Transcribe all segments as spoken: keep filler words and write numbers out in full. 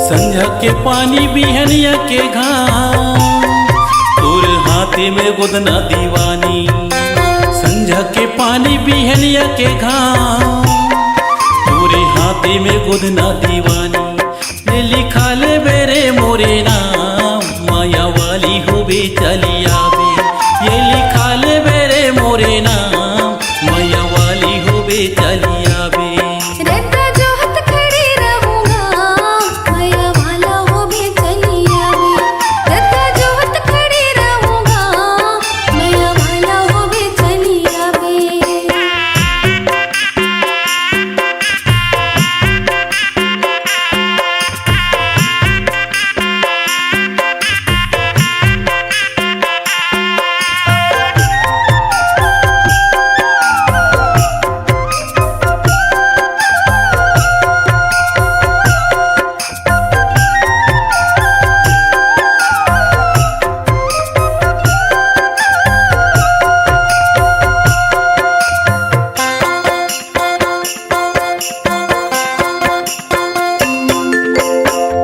संझा के पानी बिहनिया के घाम, तोरे हाथे में गोदना दीवानी। संझा के पानी बिहनिया के घाम, तोरे हाथे में गोदना दीवानी। ले लिखा ले बेरे मोरे नाम, मया वाली होबे चली आबे। ये लिखा ले बेरे मोरे नाम, मया वाली होबे चली आबे। रद्दा जोहत खड़े रहूंगा, मया वाला होबे चली आबे। रद्दा जोहत खड़े रहूंगा, मया वाला होबे चली आबे।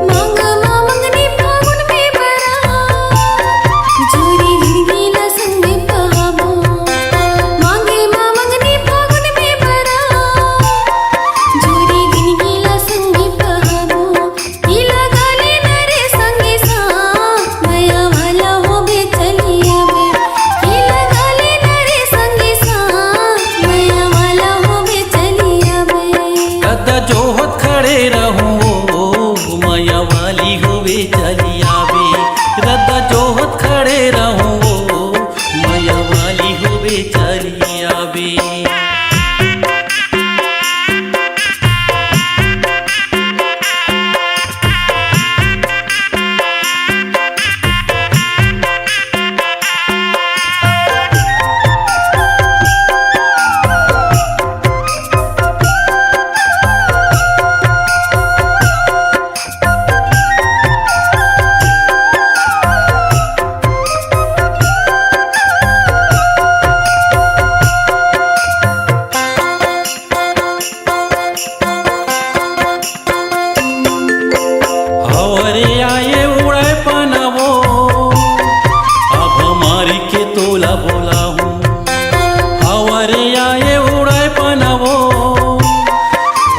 मांग मां मंगनी फागुन में बरा, जोड़ी जिंदगी ला संगे पहाबो। मांगे मां मंगनी फागुन में बरा, जोड़ी जिंदगी ला संगे पहाबो। ई लगा ले नरे संगे सा, मया वाला होबे चली आबे। ई लगा ले नरे संगे सा, मया वाला होबे चली आबे। रद्दा जोहत खड़े रहूं ओ, मया वाली होबे चली आबे। रद्दा जोहत खड़े रहूं ओ, मया वाली होबे चली आबे। हवा रे आए उड़ाए पनवो, अब मारी के तोला बोलाहूं। हवा रे आए उड़ाए पनवो,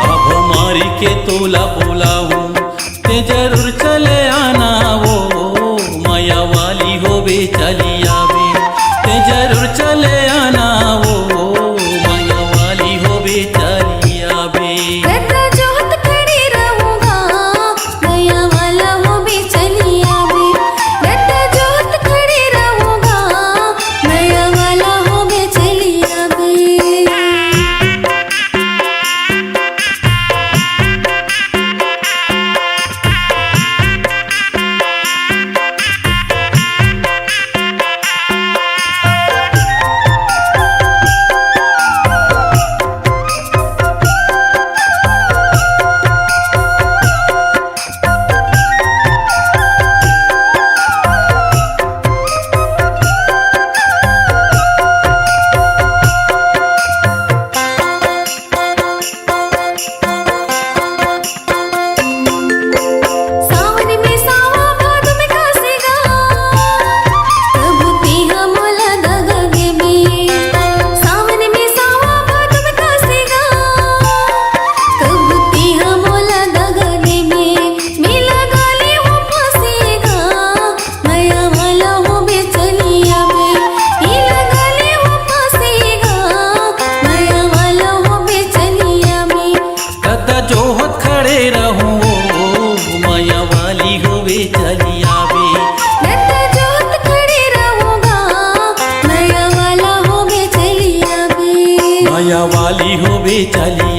अब मारी के तोला बोलाहूं। ते जरूर चले आना वो, मया वाली होबे चली आबे। ते जरूर चले आना वो, मया वाली होबे चली आबे। रद्दा जोहत खड़े रहूंगा, मया वाला होबे चली आबे। रद्दा जोहत खड़े रहूंगा, मया वाला होबे चली आबे। सावन में सावा भादो में कासेगा, कब तेहा मोला दगा देबे। सावन में सावा भादो में कासेगा, कब तेहा मोला दगा देबे। मेला गाले हो फंसेगा, मया वाला होबे चली आबे। मेला गाले हो फंसेगा, मया वाला होबे चली आबे। रद्दा जोहत खड़े रहूं ओ, मया वाली होबे चली आबे। रद्दा जोहत खड़े रहूंगा, मया वाला होबे चली आबे। मया वाली होबे चली